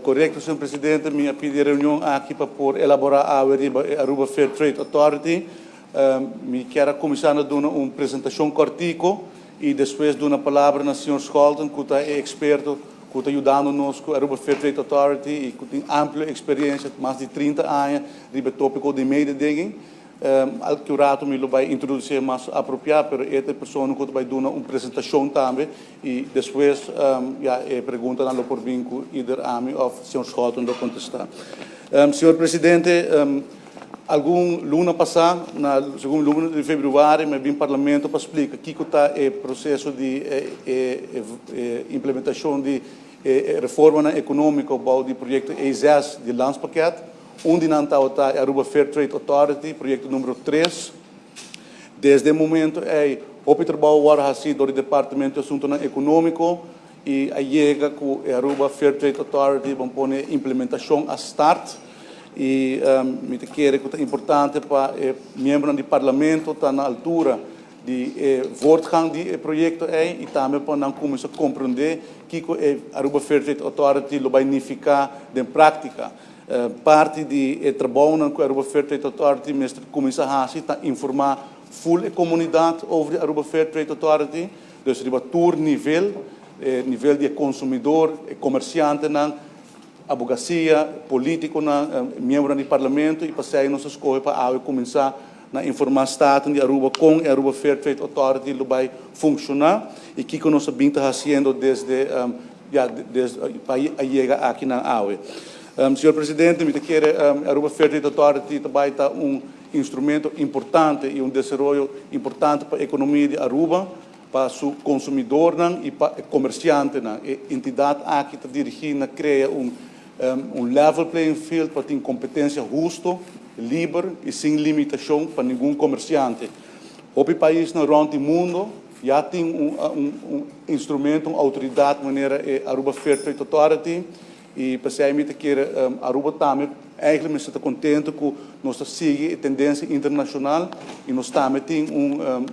Korekto, señor presidente, mi a pidi reunion aki pa por elaborá riba Aruba Fair Trade Authority. Mi ke kuminsá duna un presentashon kòrtiku i despues duna palabra na señor Scholten, ku ta eksperto, ku ta yudando nos ku Aruba Fair Trade Authority i ku tin amplio eksperensia, mas di 30 aña, riba tópiko di mededinging. Algun ratu mi lo bai introdusí mas apropiá, pero e persona ku bai duna un presentashon tambe i despues ja, e preguntanan lo por bin ku either ami òf señor Scholten lo kontestá. Señor presidente, algun luna pasá, na segundo luna di febrüari, mi a bin parlamento pa splika kiko ta e proseso di implementashon di reforma ekonómiko di proyekto E6 di Landspakket. Un di nan ta Aruba Fair Trade Authority, proyekto number 3. Desde e momento ei, e trabou a hasi di Departamento di Asuntu Ekonómiko i a yega ku Aruba Fair Trade Authority, ban pone, implementashon a start i mi ta kere ku ta importante pa miembro di parlamento ta na altura di voortgang di e proyekto ei i tambe pa nan kuminsá komprondé kiko e Aruba Fair Trade Authority lo bai nifiká den práktika. Parti di e trabou ku Aruba Fair Trade Authority mester kuminsá hasi ta informá full e komunidat over di Aruba Fair Trade Authority, dus riba tur nivel, nivel di konsumidó, komersiantenan, abogasia, polítikonan, miembro di parlamento, i p'esei nos a skohe pa awe kuminsá na informá Staten di Aruba kon Aruba Fair Trade Authority lo bai funshoná i kiko nos a bin ta hasiendo desde ja, desde pa yega aki na awe. Señor presidente, mi ke Aruba Fair Trade Authority tambe ta un instrumento importante i un desaroyo importante pa e ekonomia di Aruba, pa su konsumidó i pa komersiantenan. E entidat aki ta dirigí na krea un level playing field pa tin kompetensia hustu, liber i sin limitashon pa ningun komersiante. Hopi pais na rònt mundu ya tin un instrumento, un outoridat manera e Aruba Fair Trade Authority, i p'esei mi ke Aruba tambe eigenlijk ta kontentu ku nos ta sigui e tendensia internashonal i nos tambe tin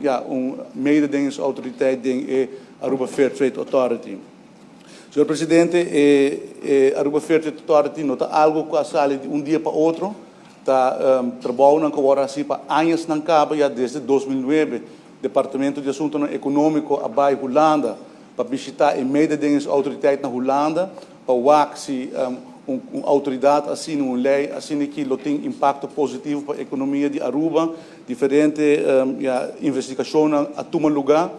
ja, un mededingingsautoriteit den e Aruba Fair Trade Authority. Señor presidente, Aruba Fair Trade Authority no ta algu ku a sali di un dia pa otro, ta trabou ku awor asina pa añanan kaba ya. Desde 2009, Departamento di Asuntu Ekonómiko a bai Hulanda pa bishitá e mededingingsautoriteit na Hulanda, pa wak si un outoridat asina, un lei asina ku lo tin impakto positivo pa e ekonomia di Aruba. Diferente ja, investigashon a tuma lugá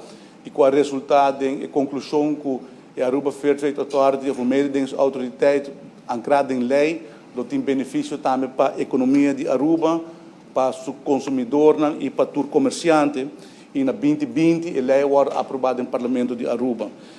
i ku a resultá den konklushon ku Aruba Fair Trade Authority òf mededingingsautoriteit ankrá den lei lo tin benefisio tambe pa e ekonomia di Aruba, pa su konsumidó i pa tur komersiante. I na 2020 e lei a wòrdu aprobá den parlamento di Aruba.